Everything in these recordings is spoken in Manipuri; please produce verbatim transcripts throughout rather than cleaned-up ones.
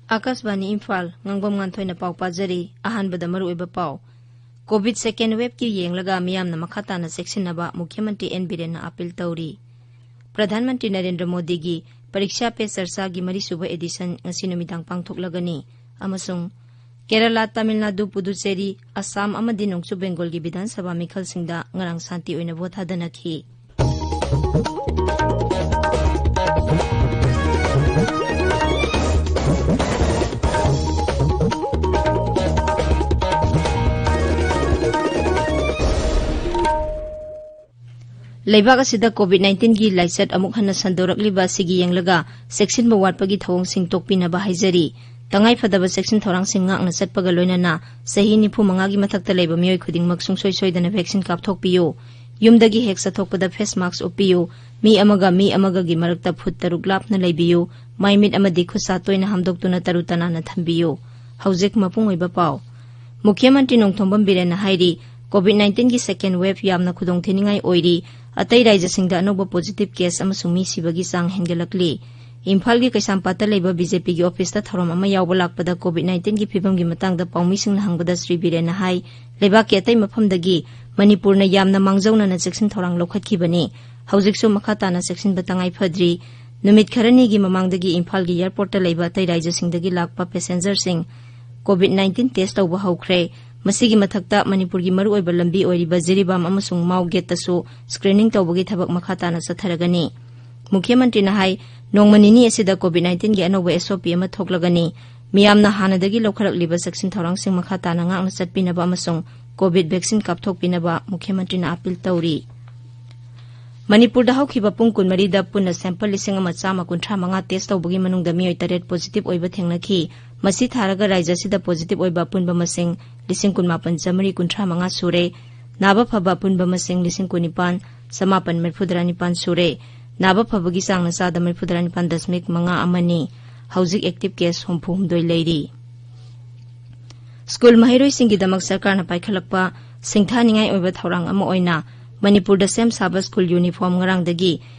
ꯑꯥꯀꯥꯁꯕꯥꯅꯤ ꯏꯝꯐꯥꯜ, ꯉꯥꯡꯕꯝ ꯉꯥꯟꯊꯣꯏꯅ ꯄꯥꯎ ꯄꯥꯖꯔꯤ꯫ ꯑꯍꯥꯟꯕꯗ ꯃꯔꯨꯑꯣꯏꯕ ꯄꯥꯎ꯫ ꯀꯣꯚꯤꯗ ꯁꯦꯀꯦꯟ ꯋꯦꯕꯀꯤ ꯌꯦꯡꯂꯒ ꯃꯤꯌꯥꯝꯅ ꯃꯈꯥ ꯇꯥꯅ ꯆꯦꯛꯁꯤꯟꯅꯕ ꯃꯨꯈ꯭ꯌ ꯃꯟꯇ꯭ꯔꯤ ꯑꯦꯟ ꯕꯤꯔꯦꯟꯅ ꯑꯄꯤꯜ ꯇꯧꯔꯤ꯫ ꯄ꯭ꯔꯙꯥꯟ ꯃꯟꯇ꯭ꯔꯤ ꯅꯔꯦꯟꯗ꯭ꯔ ꯃꯣꯗꯤꯒꯤ ꯄꯔꯤꯛꯁꯥ ꯄꯦ ꯆꯔꯆꯥꯒꯤ ꯃꯔꯤꯁꯨꯕ ꯑꯦꯗꯤꯁꯟ ꯉꯁꯤ ꯅꯨꯃꯤꯗꯥꯡ ꯄꯥꯡꯊꯣꯛꯂꯒꯅꯤ꯫ ꯑꯃꯁꯨꯡ ꯀꯦꯔꯂꯥ, ꯇꯥꯃꯤꯜ ꯅꯥꯗꯨ, ꯄꯨꯗꯨꯆꯦꯔꯤ, ꯑꯁꯥꯝ ꯑꯃꯗꯤ ꯅꯣꯡꯆꯨꯞ ꯕꯦꯡꯒꯣꯜꯒꯤ ꯕꯤꯙꯥꯟ ꯁꯚꯥ ꯃꯤꯈꯜꯁꯤꯡꯗ ꯉꯔꯥꯡ ꯁꯥꯟꯇꯤ ꯑꯣꯏꯅ ꯚꯣꯠ ꯊꯥꯗꯅꯈꯤ꯫ ꯂꯩꯕꯥꯛ ꯑꯁꯤꯗ ꯀꯣꯚꯤꯗ ꯅꯥꯏꯟꯇꯤꯟꯒꯤ ꯂꯥꯏꯆꯠ ꯑꯃꯨꯛ ꯍꯟꯅ ꯁꯟꯗꯣꯔꯛꯂꯤꯕ ꯑꯁꯤꯒꯤ ꯌꯦꯡꯂꯒ ꯆꯦꯛꯁꯤꯟꯕ ꯋꯥꯠꯄꯒꯤ ꯊꯧꯑꯣꯡꯁꯤꯡ ꯇꯣꯛꯄꯤꯅꯕ ꯍꯥꯏꯖꯔꯤ꯫ ꯇꯉꯥꯏꯐꯗꯕ ꯆꯦꯛꯁꯤꯟ ꯊꯧꯔꯥꯡꯁꯤꯡ ꯉꯥꯛꯅ ꯆꯠꯄꯒ ꯂꯣꯏꯅꯅ ꯆꯍꯤ ꯅꯤꯐꯨ ꯃꯉꯥꯒꯤ ꯃꯊꯛꯇ ꯂꯩꯕ ꯃꯤꯑꯣꯏ ꯈꯨꯗꯤꯡꯃꯛ ꯁꯨꯡꯁꯣꯏ ꯁꯣꯏꯗꯅ ꯚꯦꯛꯁꯤꯟ ꯀꯥꯞꯊꯣꯛꯄꯤꯌꯨ꯫ ꯌꯨꯝꯗꯒꯤ ꯍꯦꯛ ꯆꯠꯊꯣꯛꯄꯗ ꯐꯦꯁ ꯃꯥꯛꯁ ꯎꯞꯄꯤꯌꯨ꯫ ꯃꯤ ꯑꯃꯒ ꯃꯤ ꯑꯃꯒꯒꯤ ꯃꯔꯛꯇ ꯐꯨꯠ ꯇꯔꯨꯛ ꯂꯥꯞꯅ ꯂꯩꯕꯤꯌꯨ꯫ ꯃꯥꯏ ꯃꯤꯠ ꯑꯃꯗꯤ ꯈꯨꯠ ꯁꯥ ꯇꯣꯏꯅ ꯍꯥꯝꯗꯣꯛꯇꯨꯅ ꯇꯔꯨ ꯇꯅꯥꯟꯅ ꯊꯝꯕꯤꯌꯨ꯫ ꯍꯧꯖꯤꯛ ꯃꯄꯨꯡ ꯑꯣꯏꯕ ꯄꯥꯎ꯫ ꯃꯨꯈ꯭ꯌ ꯃꯟꯇ꯭ꯔꯤ ꯅꯣꯡꯊꯣꯝꯕꯝ ꯕꯤꯔꯦꯟꯅ ꯍꯥꯏꯔꯤ, ꯀꯣꯚꯤꯗ ꯅꯥꯏꯟꯇꯤꯟꯒꯤ ꯁꯦꯀꯦꯟ ꯋꯦꯕ ꯌꯥꯝꯅ ꯈꯨꯗꯣꯡꯊꯤꯅꯤꯡꯉꯥꯏ ꯑꯣꯏꯔꯤ꯫ ꯑꯇꯩ ꯔꯥꯏꯖ꯭ꯌꯁꯤꯡꯗ ꯑꯅꯧꯕ ꯄꯣꯖꯤꯇꯤꯚ ꯀꯦꯁ ꯑꯃꯁꯨꯡ ꯃꯤ ꯁꯤꯕꯒꯤ ꯆꯥꯡ ꯍꯦꯟꯒꯠꯂꯛꯂꯤ꯫ ꯏꯝꯐꯥꯜꯒꯤ ꯀꯩꯁꯥꯝꯄꯥꯠꯇ ꯂꯩꯕ ꯕꯤ ꯖꯦ ꯄꯤꯒꯤ ꯑꯣꯐꯤꯁꯇ ꯊꯧꯔꯝ ꯑꯃ ꯌꯥꯎꯕ ꯂꯥꯛꯄꯗ ꯀꯣꯚꯤꯗ ꯅꯥꯏꯟꯇꯤꯟꯒꯤ ꯐꯤꯕꯝꯒꯤ ꯃꯇꯥꯡꯗ ꯄꯥꯎꯃꯤꯁꯤꯡꯅ ꯍꯪꯕꯗ ꯁ꯭ꯔꯤ ꯕꯤꯔꯦꯟꯅ ꯍꯥꯏ, ꯂꯩꯕꯥꯛꯀꯤ ꯑꯇꯩ ꯃꯐꯝꯗꯒꯤ ꯃꯅꯤꯄꯨꯔꯅ ꯌꯥꯝꯅ ꯃꯥꯡꯖꯧꯅꯅ ꯆꯦꯛꯁꯤꯟ ꯊꯧꯔꯥꯡ ꯂꯧꯈꯠꯈꯤꯕꯅꯤ꯫ ꯍꯧꯖꯤꯛꯁꯨ ꯃꯈꯥ ꯇꯥꯅ ꯆꯦꯛꯁꯤꯟꯕ ꯇꯉꯥꯏ ꯐꯗ꯭ꯔꯤ꯫ ꯅꯨꯃꯤꯠ ꯈꯔꯅꯤꯒꯤ ꯃꯃꯥꯡꯗꯒꯤ ꯏꯝꯐꯥꯜꯒꯤ ꯑꯦꯌꯔꯄꯣꯔꯠꯇ ꯂꯩꯕ ꯑꯇꯩ ꯔꯥꯏꯖ꯭ꯌꯁꯤꯡꯗꯒꯤ ꯂꯥꯛꯄ ꯄꯦꯁꯦꯟꯖꯔꯁꯤꯡ ꯀꯣꯚꯤꯗ ꯅꯥꯏꯟꯇꯤꯟ ꯇꯦꯁ ꯇꯧꯕ ꯍꯧꯈ꯭ꯔꯦ꯫ ꯃꯁꯤꯒꯤ ꯃꯊꯛꯇ ꯃꯅꯤꯄꯨꯔꯒꯤ ꯃꯔꯨꯑꯣꯏꯕ ꯂꯝꯕꯤ ꯑꯣꯏꯔꯤꯕ ꯖꯤꯔꯤꯕꯥꯝ ꯑꯃꯁꯨꯡ ꯃꯥꯎ ꯒꯦꯠꯇꯁꯨ ꯁ꯭ꯀ꯭ꯔꯤꯅꯤꯡ ꯇꯧꯕꯒꯤ ꯊꯕꯛ ꯃꯈꯥ ꯇꯥꯅ ꯆꯠꯊꯔꯒꯅꯤ꯫ ꯃꯨꯈ꯭ꯌ ꯃꯟꯇ꯭ꯔꯤꯅ ꯍꯥꯏ, ꯅꯣꯡꯃ ꯅꯤꯅꯤ ꯑꯁꯤꯗ ꯀꯣꯚꯤꯗ ꯅꯥꯏꯟꯇꯤꯟꯒꯤ ꯑꯅꯧꯕ ꯑꯦꯁ ꯑꯣ ꯄꯤ ꯑꯃ ꯊꯣꯛꯂꯒꯅꯤ꯫ ꯃꯤꯌꯥꯝꯅ ꯍꯥꯟꯅꯗꯒꯤ ꯂꯧꯈꯠꯂꯛꯂꯤꯕ ꯆꯦꯛꯁꯤꯟ ꯊꯧꯔꯥꯡꯁꯤꯡ ꯃꯈꯥ ꯇꯥꯅ ꯉꯥꯛꯅ ꯆꯠꯄꯤꯅꯕ ꯑꯃꯁꯨꯡ ꯀꯣꯚꯤꯗ ꯚꯦꯛꯁꯤꯟ ꯀꯥꯞꯊꯣꯛꯄꯤꯅꯕ ꯃꯨꯈ꯭ꯌ ꯃꯟꯇ꯭ꯔꯤꯅ ꯑꯄꯤꯜ ꯇꯧꯔꯤ꯫ ꯃꯅꯤꯄꯨꯔꯗ ꯍꯧꯈꯤꯕ ꯄꯨꯡ ꯀꯨꯟꯃꯔꯤꯗ ꯄꯨꯟꯅ ꯁꯦꯝꯄꯜ ꯂꯤꯁꯤꯡ ꯑꯃ ꯆꯥꯝꯃ ꯀꯨꯟꯊ꯭ꯔꯥ ꯃꯉꯥ ꯇꯦꯁ ꯇꯧꯕꯒꯤ ꯃꯅꯨꯡꯗ ꯃꯤꯑꯣꯏ ꯇꯔꯦꯠ ꯄꯣꯖꯤꯇꯤꯚ ꯑꯣꯏꯕ ꯊꯦꯡꯅꯈꯤ꯫ ꯃꯁꯤ ꯊꯥꯔꯒ ꯔꯥꯖ꯭ꯌ ꯑꯁꯤꯗ ꯄꯣꯖꯤꯇꯤꯚ ꯑꯣꯏꯕ ꯑꯄꯨꯟꯕ ꯃꯁꯤꯡ ꯂꯤꯁꯤꯡ ꯀꯨꯟꯃꯥꯄꯟ ꯆꯥꯃꯔꯤ ꯀꯨꯟꯊ꯭ꯔꯥ ꯃꯉꯥ ꯁꯨꯔꯦ꯫ ꯅꯥꯕ ꯐꯕ ꯑꯄꯨꯟꯕ ꯃꯁꯤꯡ ꯂꯤꯁꯤꯡ ꯀꯨꯟꯅꯤꯄꯥꯟ ꯆꯥꯃꯥꯄꯟ ꯃꯔꯤꯐꯨꯇꯔꯥ ꯅꯤꯄꯥꯟ ꯁꯨꯔꯦ꯫ ꯅꯥꯕ ꯐꯕꯒꯤ ꯆꯥꯡꯅ ꯆꯥꯗ ꯃꯔꯤꯐꯨꯇꯔꯥ ꯅꯤꯄꯥꯟ ꯗꯁꯃꯤꯛ ꯃꯉꯥ ꯑꯃꯅꯤ꯫ ꯍꯧꯖꯤꯛ ꯑꯦꯛꯇꯤꯚ ꯀꯦꯁ ꯍꯨꯝꯐꯨ ꯍꯨꯝꯗꯣꯏ ꯂꯩꯔꯤ꯫ ꯁ꯭ꯀꯨꯜ ꯃꯍꯩꯔꯣꯏꯁꯤꯡꯒꯤꯗꯃꯛ ꯁꯔꯀꯥꯔꯅ ꯄꯥꯏꯈꯠꯂꯛꯄ ꯁꯤꯡꯊꯥꯅꯤꯡꯉꯥꯏ ꯑꯣꯏꯕ ꯊꯧꯔꯥꯡ ꯑꯃ ꯑꯣꯏꯅ ꯃꯅꯤꯄꯨꯔꯗ ꯁꯦꯝ ꯁꯥꯕ ꯁ꯭ꯀꯨꯜ ꯌꯨꯅꯤꯐꯣꯔꯝ ꯉꯔꯥꯡꯗꯒꯤ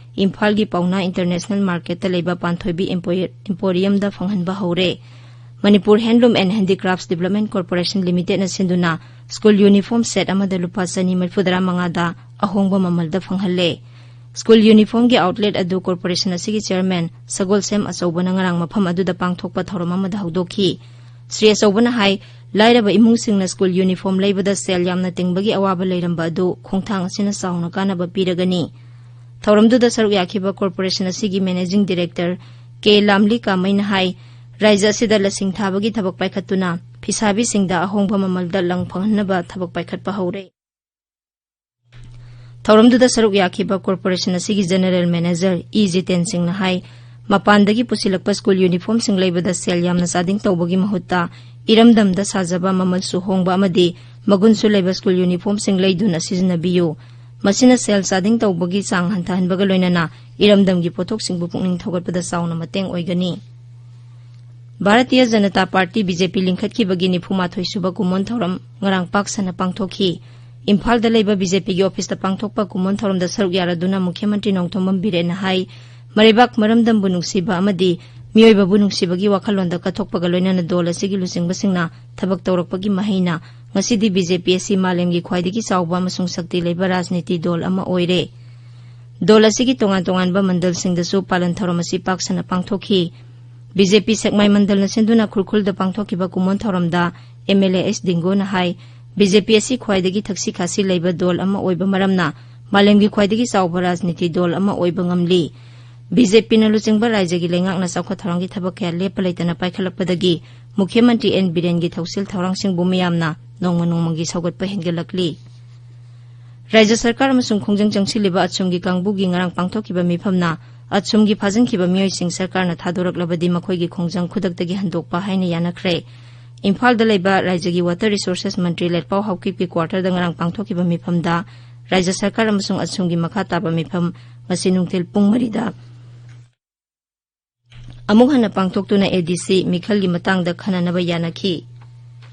ꯏꯝꯐꯥꯜꯒꯤ ꯄꯥꯎꯅꯥ ꯏꯟꯇꯔꯅꯦꯁꯅꯦꯜ ꯃꯥꯔꯀꯦꯠꯇ ꯂꯩꯕ ꯄꯥꯟꯊꯣꯏꯕꯤ ꯏꯝꯄꯣ-, ꯏꯝꯄꯣꯔꯤꯌꯝꯗ ꯐꯪꯍꯟꯕ ꯍꯧꯔꯦ꯫ ꯃꯅꯤꯄꯨꯔ ꯍꯦꯟꯂꯨꯝ ꯑꯦꯟ ꯍꯦꯟꯗꯤꯀ꯭ꯔꯥꯐꯠꯁ ꯗꯤꯕꯂꯞꯃꯦꯟ ꯀꯣꯔꯄꯣꯔꯦꯁꯟ ꯂꯤꯃꯤꯇꯦꯗꯅ ꯁꯤꯟꯗꯨꯅ ꯁ꯭ꯀꯨꯜ ꯌꯨꯅꯤꯐꯣꯔꯝ ꯁꯦꯠ ꯑꯃꯗ ꯂꯨꯄꯥ ꯆꯅꯤ ꯃꯔꯤꯐꯨꯇꯔꯥ ꯃꯉꯥꯗ ꯑꯍꯣꯡꯕ ꯃꯃꯜꯗ ꯐꯪꯍꯜꯂꯦ꯫ ꯁ꯭ꯀꯨꯜ ꯌꯨꯅꯤꯐꯣꯔꯝꯒꯤ ꯑꯥꯎꯠꯂꯦꯠ ꯑꯗꯨ ꯀꯣꯔꯄꯣꯔꯦꯁꯟ ꯑꯁꯤꯒꯤ ꯆꯦꯌꯔꯃꯦꯟ ꯁꯒꯣꯜꯁꯦꯝ ꯑꯆꯧꯕꯅ ꯉꯔꯥꯡ ꯃꯐꯝ ꯑꯗꯨꯗ ꯄꯥꯡꯊꯣꯛꯄ ꯊꯧꯔꯝ ꯑꯃꯗ ꯍꯧꯗꯣꯛꯈꯤ꯫ ꯁ꯭ꯔꯤ ꯑꯆꯧꯕꯅ ꯍꯥꯏ, ꯂꯥꯏꯔꯕ ꯏꯃꯨꯡꯁꯤꯡꯅ ꯁ꯭ꯀꯨꯜ ꯌꯨꯅꯤꯐꯣꯔꯝ ꯂꯩꯕꯗ ꯁꯦꯜ ꯌꯥꯝꯅ ꯇꯤꯡꯕꯒꯤ ꯑꯋꯥꯕ ꯂꯩꯔꯝꯕ ꯑꯗꯨ ꯈꯣꯡꯊꯥꯡ ꯑꯁꯤꯅ ꯆꯥꯎꯅ ꯀꯥꯟꯅꯕ ꯄꯤꯔꯒꯅꯤ꯫ ꯊꯧꯔꯝꯗꯨꯗ ꯁꯔꯨꯛ ꯌꯥꯈꯤꯕ ꯀꯣꯔꯄꯣꯔꯦꯁꯟ ꯑꯁꯤꯒꯤ ꯃꯦꯅꯦꯖꯤꯡ ꯗꯤꯔꯦꯛꯇꯔ ꯀꯦ ꯂꯥꯝꯂꯤ ꯀꯥꯃꯩꯅ ꯍꯥꯏ, ꯔꯥꯏꯖ꯭ꯌ ꯑꯁꯤꯗ ꯂꯁꯤꯡ ꯊꯥꯕꯒꯤ ꯊꯕꯛ ꯄꯥꯏꯈꯠꯇꯨꯅ ꯐꯤꯁꯥꯕꯤꯁꯤꯡꯗ ꯑꯍꯣꯡꯕ ꯃꯃꯜꯗ ꯂꯪ ꯐꯪꯍꯟꯅꯕ ꯊꯕꯛ ꯄꯥꯏꯈꯠꯄ ꯍꯧꯔꯦ꯫ ꯊꯧꯔꯝꯗꯨꯗ ꯁꯔꯨꯛ ꯌꯥꯈꯤꯕ ꯀꯣꯔꯄꯣꯔꯦꯁꯟ ꯑꯁꯤꯒꯤ ꯖꯦꯅꯦꯔꯦꯜ ꯃꯦꯅꯦꯖꯔ ꯏ ꯖꯤꯇꯦꯟ ꯁꯤꯡꯅ ꯍꯥꯏ, ꯃꯄꯥꯟꯗꯒꯤ ꯄꯨꯁꯤꯜꯂꯛꯄ ꯁ꯭ꯀꯨꯜ ꯌꯨꯅꯤꯐꯣꯔꯝꯁꯤꯡ ꯂꯩꯕꯗ ꯁꯦꯜ ꯌꯥꯝꯅ ꯆꯥꯗꯤꯡ ꯇꯧꯕꯒꯤ ꯃꯍꯨꯠꯇ ꯏꯔꯝꯗꯝꯗ ꯁꯥꯖꯕ, ꯃꯃꯜꯁꯨ ꯍꯣꯡꯕ ꯑꯃꯗꯤ ꯃꯒꯨꯟꯁꯨ ꯂꯩꯕ ꯁ꯭ꯀꯨꯜ ꯌꯨꯅꯤꯐꯣꯔꯝꯁꯤꯡ ꯂꯩꯗꯨꯅ ꯁꯤꯖꯤꯟꯅꯕꯤꯌꯨ꯫ ꯃꯁꯤꯅ ꯁꯦꯜ ꯆꯥꯗꯤꯡ ꯇꯧꯕꯒꯤ ꯆꯥꯡ ꯍꯟꯊꯍꯟꯕꯒ ꯂꯣꯏꯅꯅ ꯏꯔꯝꯗꯝꯒꯤ ꯄꯣꯠꯊꯣꯛꯁꯤꯡꯕꯨ ꯄꯨꯛꯅꯤꯡ ꯊꯧꯒꯠꯄꯗ ꯆꯥꯎꯅ ꯃꯇꯦꯡ ꯑꯣꯏꯒꯅꯤ꯫ Bharatiya Janata party, B J ꯄꯤ, ꯂꯤꯡꯈꯠꯈꯤꯕꯒꯤ ꯅꯤꯐꯨ ꯃꯥꯊꯣꯏ ꯁꯨꯕ ꯀꯨꯝꯑꯣꯟ ꯊꯧꯔꯝ ꯉꯔꯥꯡ ꯄꯥꯛ ꯁꯟꯅ ꯄꯥꯡꯊꯣꯛꯈꯤ꯫ ꯏꯝꯐꯥꯜꯗ ꯂꯩꯕ ꯕꯤ ꯖꯦ ꯄꯤꯒꯤ ꯑꯣꯐꯤꯁꯇ ꯄꯥꯡꯊꯣꯛꯄ ꯀꯨꯝꯑꯣꯟ ꯊꯧꯔꯝꯗ ꯁꯔꯨꯛ ꯌꯥꯔꯗꯨꯅ ꯃꯨꯈ꯭ꯌ ꯃꯟꯇ꯭ꯔꯤ ꯅꯣꯡꯊꯣꯝꯕꯝ ꯕꯤꯔꯦꯟꯅ ꯍꯥꯏ, ꯃꯔꯩꯕꯥꯛ ꯃꯔꯝꯗꯝꯕꯨ ꯅꯨꯡꯁꯤꯕ ꯑꯃꯗꯤ ꯃꯤꯑꯣꯏꯕꯕꯨ ꯅꯨꯡꯁꯤꯕꯒꯤ ꯋꯥꯈꯜꯂꯣꯟꯗ ꯀꯠꯊꯣꯛꯄꯒ ꯂꯣꯏꯅꯅ ꯗꯣꯜ ꯑꯁꯤꯒꯤ ꯂꯨꯆꯤꯡꯕꯁꯤꯡꯅ ꯊꯕꯛ ꯇꯧꯔꯛꯄꯒꯤ ꯃꯍꯩꯅ ꯉꯁꯤꯗꯤ ꯕꯤ ꯖꯦ ꯄꯤ ꯑꯁꯤ ꯃꯥꯂꯦꯝꯒꯤ ꯈ꯭ꯋꯥꯏꯗꯒꯤ ꯆꯥꯎꯕ ꯑꯃꯁꯨꯡ ꯁꯛꯇꯤ ꯂꯩꯕ ꯔꯥꯖꯅꯤꯇꯤ ꯗꯣꯜ ꯑꯃ ꯑꯣꯏꯔꯦ꯫ ꯗꯣꯜ ꯑꯁꯤꯒꯤ ꯇꯣꯉꯥꯟ ꯇꯣꯉꯥꯟꯕ ꯃꯟꯗꯜꯁꯤꯡꯗꯁꯨ ꯄꯥꯂꯟ ꯊꯧꯔꯝ ꯑꯁꯤ ꯄꯥꯛ ꯁꯟꯅ ꯄꯥꯡꯊꯣꯛꯈꯤ꯫ ꯕꯤ ꯖꯦ ꯄꯤ ꯁꯦꯛꯃꯥꯏ ꯃꯟꯗꯜꯅ ꯁꯤꯟꯗꯨꯅ ꯈꯨꯔꯈꯨꯜꯗ ꯄꯥꯡꯊꯣꯛꯈꯤꯕ ꯀꯨꯝꯑꯣꯟ ꯊꯧꯔꯝꯗ ꯑꯦꯝ ꯑꯦꯜ ꯑꯦ ꯑꯦꯁ ꯗꯤꯡꯒꯣꯅ ꯍꯥꯏ, ꯕꯤ ꯖꯦ ꯄꯤ ꯑꯁꯤ ꯈ꯭ꯋꯥꯏꯗꯒꯤ ꯊꯛꯁꯤ ꯈꯥꯁꯤ ꯂꯩꯕ ꯗꯣꯜ ꯑꯃ ꯑꯣꯏꯕ ꯃꯔꯝꯅ ꯃꯥꯂꯦꯝꯒꯤ ꯈ꯭ꯋꯥꯏꯗꯒꯤ ꯆꯥꯎꯕ ꯔꯥꯖꯅꯤꯇꯤ ꯗꯣꯜ ꯑꯃ ꯑꯣꯏꯕ ꯉꯝꯂꯤ꯫ ꯕꯤ ꯖꯦ ꯄꯤꯅ ꯂꯨꯆꯤꯡꯕ ꯔꯥꯏꯖ꯭ꯌꯒꯤ ꯂꯩꯉꯥꯛꯅ ꯆꯥꯎꯈꯠ ꯊꯧꯔꯥꯡꯒꯤ ꯊꯕꯛ ꯀꯌꯥ ꯂꯦꯞꯄ ꯂꯩꯇꯅ ꯄꯥꯏꯈꯠꯂꯛꯄꯗꯒꯤ ꯃꯨꯈ꯭ꯌ ꯃꯟꯇ꯭ꯔꯤ ꯑꯦꯟ ꯕꯤꯔꯦꯟꯒꯤ ꯊꯧꯁꯤꯜ ꯊꯧꯔꯥꯡꯁꯤꯡꯕꯨ ꯃꯤꯌꯥꯝꯅ ꯅꯣꯡꯃ ꯅꯣꯡꯃꯒꯤ ꯁꯧꯒꯠꯄ ꯍꯦꯟꯒꯠꯂꯛꯂꯤ꯫ ꯔꯥꯏꯖ꯭ꯌ ꯁꯔꯀꯥꯔ ꯑꯃꯁꯨꯡ ꯈꯣꯡꯖꯪ ꯆꯪꯁꯤꯜꯂꯤꯕ ꯑꯁꯣꯝꯒꯤ ꯀꯥꯡꯕꯨꯒꯤ ꯉꯔꯥꯡ ꯄꯥꯡꯊꯣꯛꯈꯤꯕ ꯃꯤꯐꯝꯅ ꯑꯁꯣꯝꯒꯤ ꯐꯥꯖꯤꯟꯈꯤꯕ ꯃꯤꯑꯣꯏꯁꯤꯡ ꯁꯔꯀꯥꯔꯅ ꯊꯥꯗꯣꯔꯛꯂꯕꯗꯤ ꯃꯈꯣꯏꯒꯤ ꯈꯣꯡꯖꯪ ꯈꯨꯗꯛꯇꯒꯤ ꯍꯟꯗꯣꯛꯄ ꯍꯥꯏꯅ ꯌꯥꯅꯈ꯭ꯔꯦ꯫ ꯏꯝꯐꯥꯜꯗ ꯂꯩꯕ ꯔꯥꯏꯖ꯭ꯌꯒꯤ ꯋꯥꯇꯔ ꯔꯤꯁꯣꯔꯁꯦꯁ ꯃꯟꯇ꯭ꯔꯤ ꯂꯦꯠꯄꯥꯎ ꯍꯥꯎꯀꯤꯞꯀꯤ ꯀ꯭ꯋꯥꯇꯔꯗ ꯉꯔꯥꯡ ꯄꯥꯡꯊꯣꯛꯈꯤꯕ ꯃꯤꯐꯝꯗ ꯔꯥꯏꯖ꯭ꯌ ꯁꯔꯀꯥꯔ ꯑꯃꯁꯨꯡ ꯑꯁꯣꯝꯒꯤ ꯃꯈꯥ ꯇꯥꯕ ꯃꯤꯐꯝ ꯉꯁꯤ ꯅꯨꯡꯊꯤꯜ ꯄꯨꯡ ꯃꯔꯤꯗ ꯑꯃꯨꯛ ꯍꯟꯅ ꯄꯥꯡꯊꯣꯛꯇꯨꯅ ꯑꯦ ꯗꯤ ꯁꯤ ꯃꯤꯈꯜꯒꯤ ꯃꯇꯥꯡꯗ ꯈꯟꯅꯅꯕ ꯌꯥꯅꯈꯤ꯫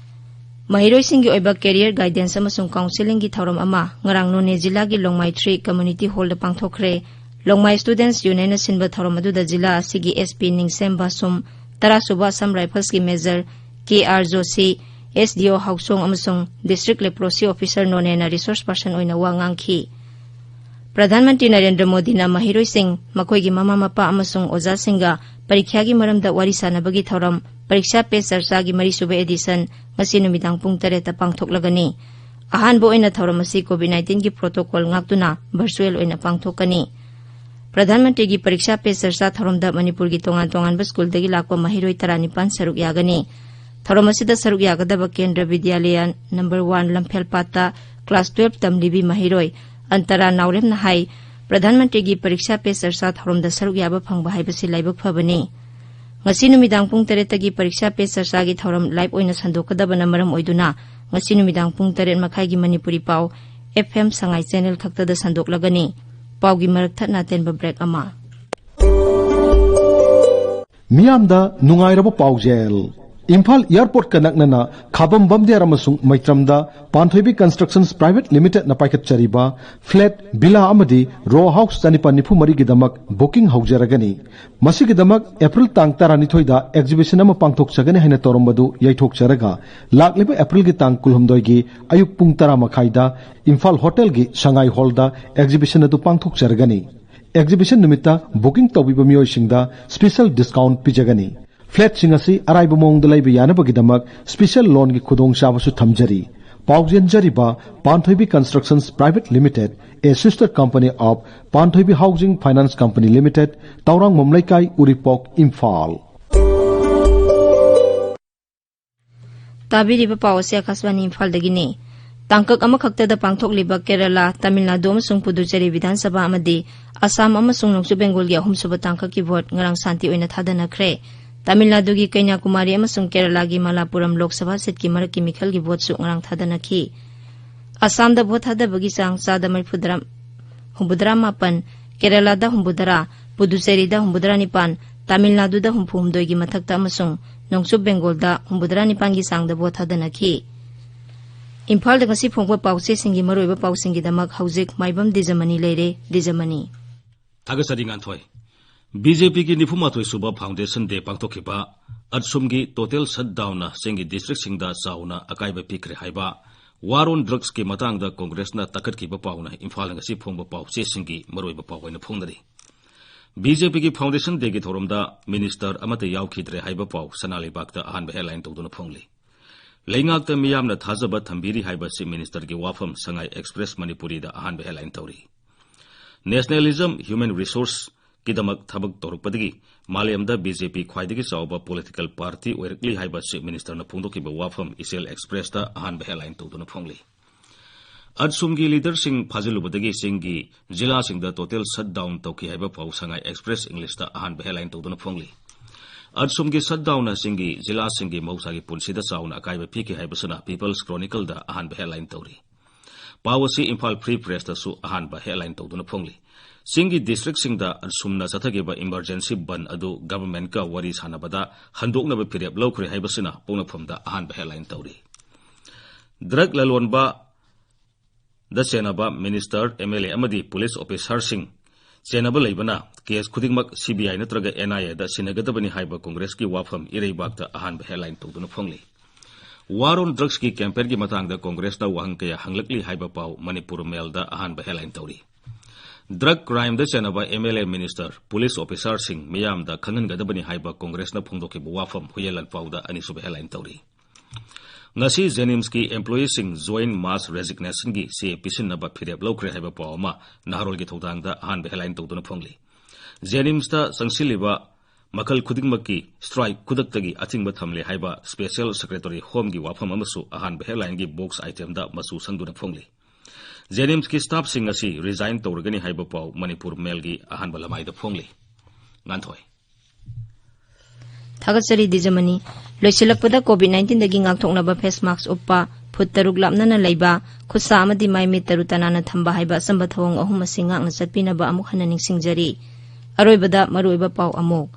ꯃꯍꯩꯔꯣꯏꯁꯤꯡꯒꯤ ꯑꯣꯏꯕ career guidance ꯑꯃꯁꯨꯡ counselling ꯒꯤ ꯊꯧꯔꯝ ꯑꯃ ꯉꯔꯥꯡ ꯅꯣꯅꯦ ꯖꯤꯂꯥꯒꯤ ꯂꯣꯡꯃꯥꯏ three community hall ꯗ ꯄꯥꯡꯊꯣꯛꯈ꯭ꯔꯦ꯫ ꯂꯣꯡꯃꯥꯏ Students Union ꯅ ꯁꯤꯟꯕ ꯊꯧꯔꯝ ꯑꯗꯨꯗ ꯖꯤꯂꯥ ꯑꯁꯤꯒꯤ S P ꯅꯤꯡꯁꯦꯝ ꯕꯥꯁꯨꯝ, ꯇꯔꯥꯁꯨꯕ Assam Rifles ꯀꯤ Major K R Joshi, S D O ꯍꯥꯎꯁꯣꯡ ꯑꯃꯁꯨꯡ District Leprosy Officer ꯅꯣꯅꯦꯅ resource person ꯑꯣꯏꯅ ꯋꯥ ꯉꯥꯡꯈꯤ꯫ ꯄ꯭ꯔꯙꯥꯟ ꯃꯟꯇ꯭ꯔꯤ ꯅꯔꯦꯟꯗ꯭ꯔ ꯃꯣꯗꯤꯅ ꯃꯍꯩꯔꯣꯏꯁꯤꯡ, ꯃꯈꯣꯏꯒꯤ ꯃꯃꯥ ꯃꯄꯥ ꯑꯃꯁꯨꯡ ꯑꯣꯖꯥꯁꯤꯡꯒ ꯄꯔꯤꯈ꯭ꯌꯥꯒꯤ ꯃꯔꯝꯗ ꯋꯥꯔꯤ ꯁꯥꯅꯕꯒꯤ ꯊꯧꯔꯝ ꯄꯔꯤꯈ꯭ꯌꯥ ꯄꯦ ꯆꯔꯆꯥꯒꯤ ꯃꯔꯤꯁꯨꯕ edition ꯉꯁꯤ ꯅꯨꯃꯤꯗꯥꯡ ꯄꯨꯡ ꯇꯔꯦꯠꯇ ꯄꯥꯡꯊꯣꯛꯂꯒꯅꯤ꯫ ꯑꯍꯥꯟꯕ ꯑꯣꯏꯅ ꯊꯧꯔꯝ ꯑꯁꯤ COVID nineteen ꯒꯤ protocol ꯉꯥꯛꯇꯨꯅ virtual ꯑꯣꯏꯅ ꯄꯥꯡꯊꯣꯛꯀꯅꯤ꯫ ꯄ꯭ꯔꯙꯥꯟ ꯃꯟꯇ꯭ꯔꯤꯒꯤ ꯄꯔꯤꯈ꯭ꯌꯥ ꯄꯦ ꯆꯔꯆꯥ ꯊꯧꯔꯝꯗ ꯃꯅꯤꯄꯨꯔꯒꯤ ꯇꯣꯉꯥꯟ ꯇꯣꯉꯥꯟꯕ ꯁ꯭ꯀꯨꯜꯗꯒꯤ ꯂꯥꯛꯄ ꯃꯍꯩꯔꯣꯏ ꯇꯔꯥꯅꯤꯄꯥꯟ ꯁꯔꯨꯛ ꯌꯥꯒꯅꯤ꯫ ꯊꯧꯔꯝ ꯑꯁꯤꯗ ꯁꯔꯨꯛ ꯌꯥꯒꯗꯕ ꯀꯦꯟꯗ꯭ꯔ ꯕꯤꯗ꯭ꯌꯥꯂꯌ number one ꯂꯝꯐꯦꯜꯄꯥꯠꯇ class twelve ꯇꯝꯂꯤꯕꯤ ꯃꯍꯩꯔꯣꯏ ꯑꯟꯇꯔꯥ ꯅꯥꯎꯔꯦꯝꯅ ꯍꯥꯏ, ꯄ꯭ꯔꯙꯥꯟ ꯃꯟꯇ꯭ꯔꯤꯒꯤ ꯄꯔꯤꯈ꯭ꯌꯥ ꯄꯦ ꯆꯔꯆꯥ ꯊꯧꯔꯝꯗ ꯁꯔꯨꯛ ꯌꯥꯕ ꯐꯪꯕ ꯍꯥꯏꯕꯁꯤ ꯂꯥꯏꯕꯛ ꯐꯕꯅꯤ꯫ ꯉꯁꯤ ꯅꯨꯃꯤꯗꯥꯡ ꯄꯨꯡ ꯇꯔꯦꯠꯇꯒꯤ ꯄꯔꯤꯈ꯭ꯌꯥ ꯄꯦ ꯆꯔꯆꯥꯒꯤ ꯊꯧꯔꯝ live ꯑꯣꯏꯅ ꯁꯟꯗꯣꯛꯀꯗꯕꯅ ꯃꯔꯝ ꯑꯣꯏꯗꯨꯅ ꯉꯁꯤ ꯅꯨꯃꯤꯗꯥꯡ ꯄꯨꯡ ꯇꯔꯦꯠ ꯃꯈꯥꯏꯒꯤ ꯃꯅꯤꯄꯨꯔꯤ ꯄꯥꯎ F M ꯁꯉꯥꯏ channel ꯈꯛꯇꯗ ꯁꯟꯗꯣꯛꯂꯒꯅꯤ꯫ ꯄꯥꯎꯒꯤ ꯃꯔꯛ ꯊꯠꯅ ꯑꯇꯦꯟꯕ break ꯑꯃ꯫ ꯃꯤꯌꯥꯝꯗ ꯅꯨꯡꯉꯥꯏꯔꯕ ꯄꯥꯎꯖꯦꯜ꯫ ꯏꯝꯐꯥꯜ airport ꯀ ꯅꯛꯅꯅ ꯈꯥꯕꯝ ꯕꯝꯗꯤꯌꯥꯔ ꯑꯃꯁꯨꯡ ꯃꯩꯇ꯭ꯔꯝꯗ ꯄꯥꯟꯊꯣꯏꯕꯤ Constructions Private Limited ꯅ ꯄꯥꯏꯈꯠꯆꯔꯤꯕ flat, villa ꯑꯃꯗꯤ row house ꯆꯅꯤꯄꯥꯟ ꯅꯤꯐꯨ ꯃꯔꯤꯒꯤꯗꯃꯛ booking ꯍꯧꯖꯔꯒꯅꯤ꯫ ꯃꯁꯤꯒꯤꯗꯃꯛ April ꯇꯥꯡ ꯇꯔꯥꯅꯤꯊꯣꯏꯗ exhibition ꯑꯃ ꯄꯥꯡꯊꯣꯛꯆꯒꯅꯤ ꯍꯥꯏꯅ ꯇꯧꯔꯝꯕꯗꯨ ꯌꯩꯊꯣꯛꯆꯔꯒ, ꯂꯥꯛꯂꯤꯕ April ꯒꯤ ꯇꯥꯡ ꯀꯨꯟꯍꯨꯝꯗꯣꯏꯒꯤ ꯑꯌꯨꯛ ꯄꯨꯡ ꯇꯔꯥ ꯃꯈꯥꯏꯗ ꯏꯝꯐꯥꯜ hotel ꯒꯤ ꯁꯉꯥꯏ hall ꯗ exhibition ꯑꯗꯨ ꯄꯥꯡꯊꯣꯛꯆꯔꯒꯅꯤ꯫ Exhibition ꯅꯨꯃꯤꯠꯇ booking ꯇꯧꯕꯤꯕ ꯃꯤꯑꯣꯏꯁꯤꯡꯗ special discount ꯄꯤꯖꯒꯅꯤ꯫ Flat ꯁꯤꯡ ꯑꯁꯤ ꯑꯔꯥꯏꯕ ꯃꯑꯣꯡꯗ ꯂꯩꯕ ꯌꯥꯅꯕꯒꯤꯗꯃꯛ special loan ꯒꯤ ꯈꯨꯗꯣꯡꯆꯥꯕꯁꯨ ꯊꯝꯖꯔꯤ꯫ ꯄꯥꯎꯖꯦꯟꯖꯔꯤꯕ ꯄꯥꯟꯊꯣꯏꯕꯤ Constructions Private Limited, a sister company of Panthoibi Housing Finance Company Limited, Tourangbam ꯂꯩꯀꯥꯏ, ꯎꯔꯤꯄꯣꯛ, ꯏꯝꯐꯥꯜ꯫ ꯇꯥꯕꯤꯔꯤꯕ ꯄꯥꯎ ꯑꯁꯤ ꯑꯀꯥꯁꯕꯥꯅꯤ ꯏꯝꯐꯥꯜꯗꯒꯤꯅꯤ꯫ ꯇꯥꯡꯀꯛ ꯑꯃꯈꯛꯇꯗ ꯄꯥꯡꯊꯣꯛꯂꯤꯕ ꯀꯦꯔꯂꯥ, ꯇꯥꯃꯤꯜ ꯅꯥꯗꯨ ꯑꯃꯁꯨꯡ ꯄꯨꯗꯨꯆꯦꯔꯤ ꯕꯤꯙꯥꯟ ꯁꯚꯥ ꯑꯃꯗꯤ ꯑꯁꯥꯝ ꯑꯃꯁꯨꯡ ꯅꯣꯡꯆꯨꯞ ꯕꯦꯡꯒꯣꯜꯒꯤ ꯑꯍꯨꯝꯁꯨꯕ ꯇꯥꯡꯀꯛꯀꯤ ꯚꯣꯠ ꯉꯔꯥꯡ ꯁꯥꯟꯇꯤ ꯑꯣꯏꯅ ꯊꯥꯗꯅꯈ꯭ꯔꯦ꯫ ꯇꯥꯃꯤꯜ ꯅꯥꯗꯨꯒꯤ ꯀꯩꯅ꯭ꯌꯥꯀꯨꯃꯥꯔꯤ ꯑꯃꯁꯨꯡ ꯀꯦꯔꯂꯥꯒꯤ ꯃꯂꯥꯄꯨꯔꯝ ꯂꯣꯛ ꯁꯚꯥ ꯁꯤꯠꯀꯤ ꯃꯔꯛꯀꯤ ꯃꯤꯈꯜꯒꯤ ꯚꯣꯠꯁꯨ ꯉꯔꯥꯡ ꯊꯥꯗꯅꯈꯤ꯫ ꯑꯁꯥꯝꯗ ꯚꯣꯠ ꯊꯥꯗꯕꯒꯤ ꯆꯥꯡ ꯆꯥꯗ ꯃꯔꯤꯐꯨꯇꯔꯥ, ꯍꯨꯝꯐꯨꯇꯔꯥ ꯃꯥꯄꯟ, ꯀꯦꯔꯂꯥꯗ ꯍꯨꯝꯐꯨꯇꯔꯥ, ꯄꯨꯗꯨꯆꯦꯔꯤꯗ ꯍꯨꯝꯐꯨꯇꯔꯥ ꯅꯤꯄꯥꯟ, ꯇꯥꯃꯤꯜ ꯅꯥꯗꯨꯗ ꯍꯨꯝꯐꯨꯍꯨꯝꯗꯣꯏꯒꯤ ꯃꯊꯛꯇ ꯑꯃꯁꯨꯡ ꯅꯣꯡꯆꯨꯞ ꯕꯦꯡꯒꯣꯜꯗ ꯍꯨꯝꯐꯨꯇꯔꯥ ꯅꯤꯄꯥꯟꯒꯤ ꯆꯥꯡꯗ ꯚꯣꯠ ꯊꯥꯗꯅꯈꯤ꯫ ꯏꯝꯐꯥꯜꯗ ꯉꯁꯤ ꯐꯣꯡꯕ ꯄꯥꯎꯆꯦꯁꯤꯡꯒꯤ ꯃꯔꯨꯑꯣꯏꯕ ꯄꯥꯎꯁꯤꯡꯒꯤꯗꯃꯛ ꯍꯧꯖꯤꯛ ꯃꯥꯏꯕꯝ ꯗꯤꯖꯃꯅꯤ ꯂꯩꯔꯦ꯫ ꯗꯤꯖꯃꯅꯤ꯫ ꯊꯥꯒꯠꯆꯔꯤ ꯉꯥꯟꯊꯣꯏ꯫ ꯕꯤ ꯖꯦ ꯄꯤꯒꯤ ꯅꯤꯐꯨ ꯃꯥꯊꯣꯏ ꯁꯨꯕ Foundation Day ꯄꯥꯡꯊꯣꯛꯈꯤꯕ ꯑꯠꯁꯨꯝꯒꯤ total shutdownꯅ ꯆꯤꯡꯒꯤ districtꯁꯤꯡꯗ ꯆꯥꯎꯅ ꯑꯀꯥꯏꯕ ꯄꯤꯈ꯭ꯔꯦ ꯍꯥꯏꯕ War on Drugsꯀꯤ ꯃꯇꯥꯡꯗ ꯀꯣꯡꯒ꯭ꯔꯦꯁꯅ ꯇꯛꯈꯠꯈꯤꯕ ꯄꯥꯎꯅ ꯏꯝꯐꯥꯜꯗ ꯉꯁꯤ ꯐꯣꯡꯕ ꯄꯥꯎꯆꯦꯁꯤꯡꯒꯤ ꯃꯔꯨꯑꯣꯏꯕ ꯄꯥꯎ ꯑꯣꯏꯅ ꯐꯣꯡꯅꯔꯤ꯫ ꯕꯤ ꯖꯦ ꯄꯤꯒꯤ Foundation Dayꯒꯤ ꯊꯧꯔꯝꯗ minister ꯑꯃꯠꯇ ꯌꯥꯎꯈꯤꯗ꯭ꯔꯦ ꯍꯥꯏꯕ ꯄꯥꯎ ꯁꯅꯥ ꯂꯩꯕꯥꯛꯇ ꯑꯍꯥꯟꯕ headline ꯇꯧꯗꯨꯅ ꯐꯣꯡꯂꯤ꯫ ꯂꯩꯉꯥꯛꯇ ꯃꯤꯌꯥꯝꯅ ꯊꯥꯖꯕ ꯊꯝꯕꯤꯔꯤ ꯍꯥꯏꯕ Chief Ministerꯒꯤ ꯋꯥꯐꯝ ꯁꯉꯥꯏ Express ꯃꯅꯤꯄꯨꯔꯤꯗ ꯑꯍꯥꯟꯕ headline ꯇꯧꯔꯤ꯫ Nationalism, human resourceꯀꯤꯗꯃꯛ ꯊꯕꯛ ꯇꯧꯔꯛꯄꯗꯒꯤ ꯃꯥꯂꯦꯝꯗ ꯕꯤ ꯖꯦ ꯄꯤ ꯈ꯭ꯋꯥꯏꯗꯒꯤ ꯆꯥꯎꯕ political party ꯑꯣꯏꯔꯛꯂꯤ ꯍꯥꯏꯕ Chief Ministerꯅ ꯐꯣꯡꯗꯣꯛꯈꯤꯕ ꯋꯥꯐꯝ ꯏꯆꯦꯜ Expressꯇ ꯑꯍꯥꯟꯕ headline ꯇꯧꯗꯨꯅ ꯐꯣꯡꯂꯤ꯫ ꯑꯠꯁꯨꯝꯒꯤ leaderꯁꯤꯡ ꯐꯥꯖꯤꯜꯂꯨꯕꯗꯒꯤ ꯆꯤꯡꯒꯤ ꯖꯤꯂꯥꯁꯤꯡꯗ total shutdown ꯇꯧꯈꯤ ꯍꯥꯏꯕ ꯄꯥꯎ ꯁꯉꯥꯏ Express Englishꯇ ꯑꯍꯥꯟꯕ headline ꯇꯧꯗꯨꯅ ꯐꯣꯡꯂꯤ꯫ ꯑꯠꯁꯨꯝꯒꯤ shutdownꯅ ꯆꯤꯡꯒꯤ ꯖꯤꯂꯥꯁꯤꯡꯒꯤ ꯃꯍꯧꯁꯥꯒꯤ ꯄꯨꯟꯁꯤꯗ ꯆꯥꯎꯅ ꯑꯀꯥꯏꯕ ꯄꯤꯈꯤ ꯍꯥꯏꯕꯁꯤꯅ People's Chronicleꯗ ꯑꯍꯥꯟꯕ headline ꯇꯧꯔꯤ꯫ ꯄꯥꯎ ꯑꯁꯤ ꯏꯝꯐꯥꯜ Free Pressꯇꯁꯨ ꯑꯍꯥꯟꯕ headline ꯇꯧꯗꯨꯅ ꯐꯣꯡꯂꯤ꯫ ꯆꯤꯡꯒꯤ districtꯁꯤꯡꯗ ꯑꯁꯨꯝꯅ ꯆꯠꯊꯈꯤꯕ emergency ꯕꯟ ꯑꯗꯨ governmentꯀ ꯋꯥꯔꯤ ꯁꯥꯟꯅꯕꯗ ꯍꯟꯗꯣꯛꯅꯕ ꯐꯤꯔꯦꯞ ꯂꯧꯈ꯭ꯔꯦ ꯍꯥꯏꯕꯁꯤꯅ ꯄꯣꯛꯅꯐꯝꯗ ꯑꯍꯥꯟꯕ headline ꯇꯧꯔꯤ꯫ Drug ꯂꯂꯣꯟꯕꯗ ꯆꯦꯟꯅꯕ minister, M L A ꯑꯃꯗꯤ police officerꯁꯤꯡ ꯆꯦꯟꯅꯕ ꯂꯩꯕꯅ case ꯈꯨꯗꯤꯡꯃꯛ C B I ꯅꯠꯇ꯭ꯔꯒ N I Aꯗ ꯁꯤꯟꯅꯒꯗꯕꯅꯤ ꯍꯥꯏꯕ ꯀꯣꯡꯒ꯭ꯔꯦꯁꯀꯤ ꯋꯥꯐꯝ ꯏꯔꯩꯕꯥꯛꯇ ꯑꯍꯥꯟꯕ headline ꯇꯧꯗꯨꯅ ꯐꯣꯡꯂꯤ꯫ War on Drugsꯀꯤ campaignꯒꯤ ꯃꯇꯥꯡꯗ ꯀꯣꯡꯒ꯭ꯔꯦꯁꯅ ꯋꯥꯍꯪ ꯀꯌꯥ ꯍꯪꯂꯛꯂꯤ ꯍꯥꯏꯕ ꯄꯥꯎ ꯃꯅꯤꯄꯨꯔ Mailꯗ ꯑꯍꯥꯟꯕ headline ꯇꯧꯔꯤ꯫ Drug crimeꯗ ꯆꯦꯟꯅꯕ M L A minister, police officerꯁꯤꯡ ꯃꯤꯌꯥꯝꯗ ꯈꯪꯍꯟꯒꯗꯕꯅꯤ ꯍꯥꯏꯕ ꯀꯣꯡꯒ꯭ꯔꯦꯁꯅ ꯐꯣꯡꯗꯣꯛꯈꯤꯕ ꯋꯥꯐꯝ ꯍꯨꯌꯦꯟ ꯂꯥꯟꯄꯥꯎꯗ ꯑꯅꯤꯁꯨꯕ headline ꯇꯧꯔꯤ꯫ ꯉꯁꯤ JNIMSꯀꯤ employeeꯁꯤꯡ joint mass resignnationꯒꯤ ꯆꯦ ꯄꯤꯁꯤꯟꯅꯕ ꯐꯤꯔꯦꯞ ꯂꯧꯈ꯭ꯔꯦ ꯍꯥꯏꯕ ꯄꯥꯎ ꯑꯃ ꯅꯍꯥꯔꯣꯜꯒꯤ ꯊꯧꯗꯥꯡꯗ ꯑꯍꯥꯟꯕ headline ꯇꯧꯗꯨꯅ ꯐꯣꯡꯂꯤ꯫ JNIMSꯇ ꯆꯪꯁꯤꯜꯂꯤꯕ ꯃꯈꯜ ꯈꯨꯗꯤꯡꯃꯛꯀꯤ strike ꯈꯨꯗꯛꯇꯒꯤ ꯑꯊꯤꯡꯕ ꯊꯝꯂꯦ ꯍꯥꯏꯕ Special Secretary Homeꯒꯤ ꯋꯥꯐꯝ ꯑꯃꯁꯨ ꯑꯍꯥꯟꯕ headlineꯒꯤ box itemꯗ ꯃꯆꯨ ꯁꯪꯗꯨꯅ ꯐꯣꯡꯂꯤ꯫ JNIMSꯀꯤ staffꯁꯤꯡ ꯑꯁꯤ resign ꯇꯧꯔꯒꯅꯤ ꯍꯥꯏꯕ ꯄꯥꯎ ꯃꯅꯤꯄꯨꯔ Mailꯒꯤ ꯑꯍꯥꯟꯕ ꯂꯃꯥꯏꯗ ꯐꯣꯡꯂꯤ꯫ ꯉꯥꯟꯊꯣꯏ꯫ ꯊꯥꯒꯠꯆꯔꯤ ꯗꯤꯖꯃꯅꯤ꯫ ꯂꯣꯏꯁꯤꯜꯂꯛꯄꯗ COVID nineteenꯗꯒꯤ ꯉꯥꯛꯊꯣꯛꯅꯕ face mask ꯎꯞꯄ, ꯐꯨꯠ ꯇꯔꯨꯛ ꯂꯥꯞꯅꯅ ꯂꯩꯕ, ꯈꯨꯠꯁꯥ ꯑꯃꯗꯤ ꯃꯥꯏ ꯃꯤꯠ ꯇꯔꯨ ꯇꯅꯥꯟꯅ ꯊꯝꯕ ꯍꯥꯏꯕ ꯑꯆꯝꯕ ꯊꯧꯑꯣꯡ ꯑꯍꯨꯝ ꯑꯁꯤ ꯉꯥꯛꯅ ꯆꯠꯄꯤꯅꯕ ꯑꯃꯨꯛ ꯍꯟꯅ ꯅꯤꯡꯁꯤꯡꯖꯔꯤ꯫ ꯑꯔꯣꯏꯕꯗ ꯃꯔꯨꯑꯣꯏꯕ ꯄꯥꯎ ꯑꯃꯨꯛ꯫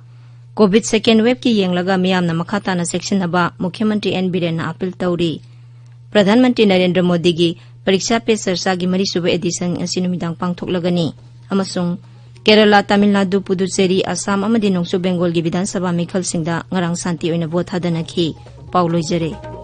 COVID second waveꯀꯤ ꯌꯦꯡꯂꯒ ꯃꯤꯌꯥꯝꯅ ꯃꯈꯥ ꯇꯥꯅ ꯆꯦꯛꯁꯤꯟꯅꯕ ꯃꯨꯈ꯭ꯌ ꯃꯟꯇ꯭ꯔꯤ ꯑꯦꯟ ꯕꯤꯔꯦꯟꯅ appeal ꯇꯧꯔꯤ꯫ ꯄ꯭ꯔꯙꯥꯟ ꯃꯟꯇ꯭ꯔꯤ ꯅꯔꯦꯟꯗ꯭ꯔ ꯃꯣꯗꯤꯒꯤ ꯄꯔꯤꯛꯁꯥ ꯄꯦ ꯆꯔꯆꯥꯒꯤ ꯃꯔꯤꯁꯨꯕ ꯑꯦꯗꯤꯁꯟ ꯉꯁꯤ ꯅꯨꯃꯤꯗꯥꯡ ꯄꯥꯡꯊꯣꯛꯂꯒꯅꯤ꯫ ꯑꯃꯁꯨꯡ ꯀꯦꯔꯂꯥ, ꯇꯥꯃꯤꯜ ꯅꯥꯗꯨ, ꯄꯨꯗꯨꯆꯦꯔꯤ, ꯑꯁꯥꯝ ꯑꯃꯗꯤ ꯅꯣꯡꯆꯨꯞ ꯕꯦꯡꯒꯣꯜꯒꯤ ꯕꯤꯙꯥꯟ ꯁꯚꯥ ꯃꯤꯈꯜꯁꯤꯡꯗ ꯉꯔꯥꯡ ꯁꯥꯟꯇꯤ ꯑꯣꯏꯅ ꯚꯣꯠ ꯊꯥꯗꯅꯈꯤ꯫ ꯄꯥꯎ ꯂꯣꯏꯖꯔꯦ꯫